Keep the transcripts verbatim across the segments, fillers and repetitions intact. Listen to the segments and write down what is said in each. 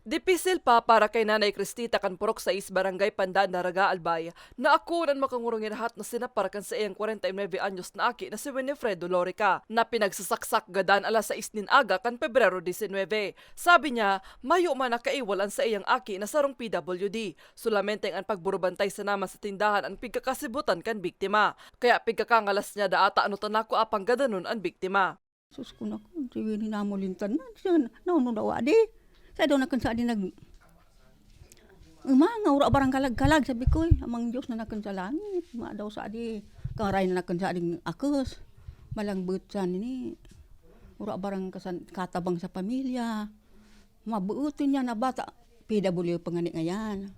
Dipisil pa para kay Nanay Cristita kan Purok sais, Barangay Pandan, Daraga, Albay, na akoon an makangurungirahat na sinapar kan saiyang kwarenta y nuebe anyos na aki na si Winifredo Lorica, na pinagsasaksak gadan alas sais nin aga kan Pebrero disinwebe. Sabi niya, mayo man nakaiwal an saiyang aki na sarong P W D. Solamente an pagburubantay sana man sa tindahan an pigkakasibutan kan biktima. Kaya pigkakangalas niya da ata ano ta nako apang gadanon an biktima. Sus ko nako, si Winnie namulintan na. Siya, naunod awa di. Kaya daw nakan sa di nag-, Uma, nga ura barang kalag-kalag, sabi ko, eh, Amang Diyos na nakan sa langit, ma daw sa di, kangaray na nakan sa ding akos, malangbot sa nini, ura barang kasan-, katabang sa pamilya, mabuotin niya na bata, P W pa ngani ngayan.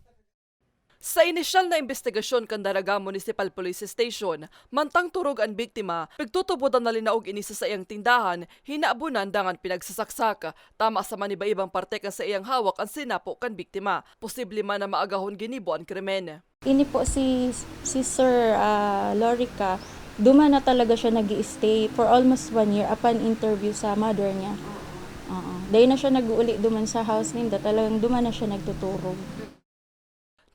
Sa inisyal na imbestigasyon kan Daraga Municipal Police Station, mantang turog an biktima, pigtutubodan na linaog ini sa saiyang tindahan, hinabunan dangan pinagsasaksak. Tama sa maniba-ibang parte kan saiyang hawak an sinapo kan biktima. Posible man na maagahon ginibo an krimen. Ini po si, si Sir, ah, Lorica, duman na talaga siya nag-i-stay for almost one year upon interview sa mother niya. Oo. Dahil na siya nag-uuli duman sa house ninda, talagang duman na siya nagtuturog.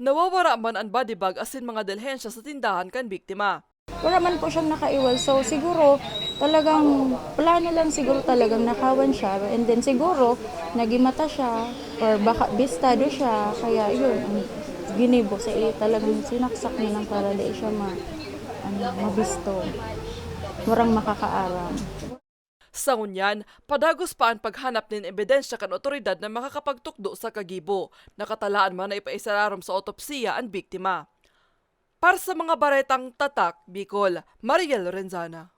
Nawawara man an body bag asin mga delhensya sa tindahan kan biktima. Wala man po siyang nakaiwal. So, siguro, talagang plano lang siguro talagang nakawan siya. And then, siguro, nagimata siya or baka bistado siya. Kaya, yun, ang ginibo sa iyo, talagang sinaksak na lang para dai siya ma-, ano, mabisto. Warang makakaaram. Sa ngunyan, padagos pa an paghanap nin ebidensya kan otoridad na makakapagtukdo sa kagibo. Nakatalaan man na ipaisararom sa otopsiya an biktima. Para sa mga baretang Tatak Bicol, Mariel Lorenzana.